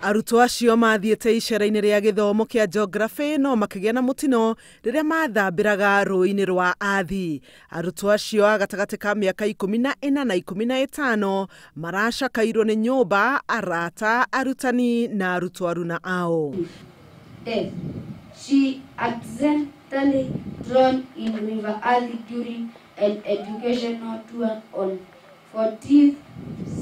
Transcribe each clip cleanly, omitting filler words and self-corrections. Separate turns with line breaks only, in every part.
Arutwo acio mathiĩte icera-inĩ rĩa gĩthomo kĩa geography no makĩgĩa na mũtino rĩrĩa mathambĩraga rũĩ-inĩ rwa Athi. Arutwo acio a gatagatĩ ka mĩaka 14 na 15 maracakairwo nĩ nyũmba, arata, arutani na arutwo aruna ao.
Death. She accidentally drowned in River Athi during an educational tour on 14th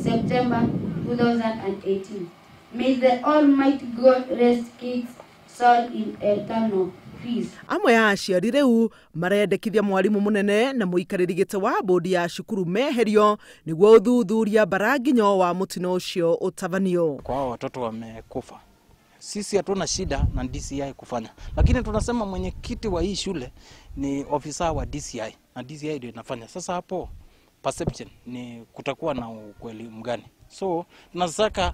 September 2018. May the Almighty God rest Kate's soul in eternal peace.
Amwe a aciari rĩu marendekithia mwarimũ mũnene na mũikarĩri gĩtĩ wa bodi ya cukuru meherio nĩguo ũthuthuria mbaranginyo wa mũtino ũcio ũtabanio.
Kwa hao watoto wamekufa, sisi hatuna shida na DCI kufanya, lakini tunasema mwenyekiti wa hii shule ni ofisa wa DCI na DCI ndio inafanya. Sasa hapo perception ni kutakuwa na ukweli mgani? So tunataka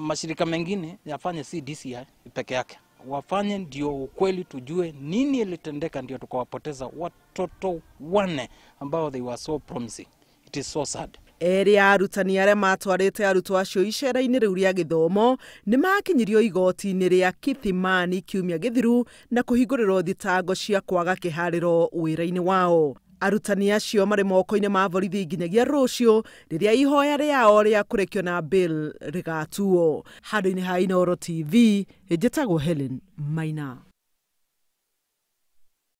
mashirika mengine yafanye, si DCI peke yake, wafanye ndio ukweli, tujue nini ilitendeka, ndio tukawapoteza watoto 4 ambao they were so promising. It is so sad.
Erĩ a arutani arĩa matwarĩte arutwo acio icera-inĩ rĩu rĩa gĩthomo nĩ makinyirio igoti-inĩ rĩa Kithimani kiumia gĩthiru na kũhingũrĩrwo thitango cia kwaga kĩharĩro wĩra-inĩ wao. Arutani acio marĩ moko-inĩ ma borithi nginyagia rũciũ rĩrĩa ihoya rĩao rĩa kũrekio na bail rĩgatuo. Handũ-inĩ ha Inooro TV, njĩtagwo Helen Maina.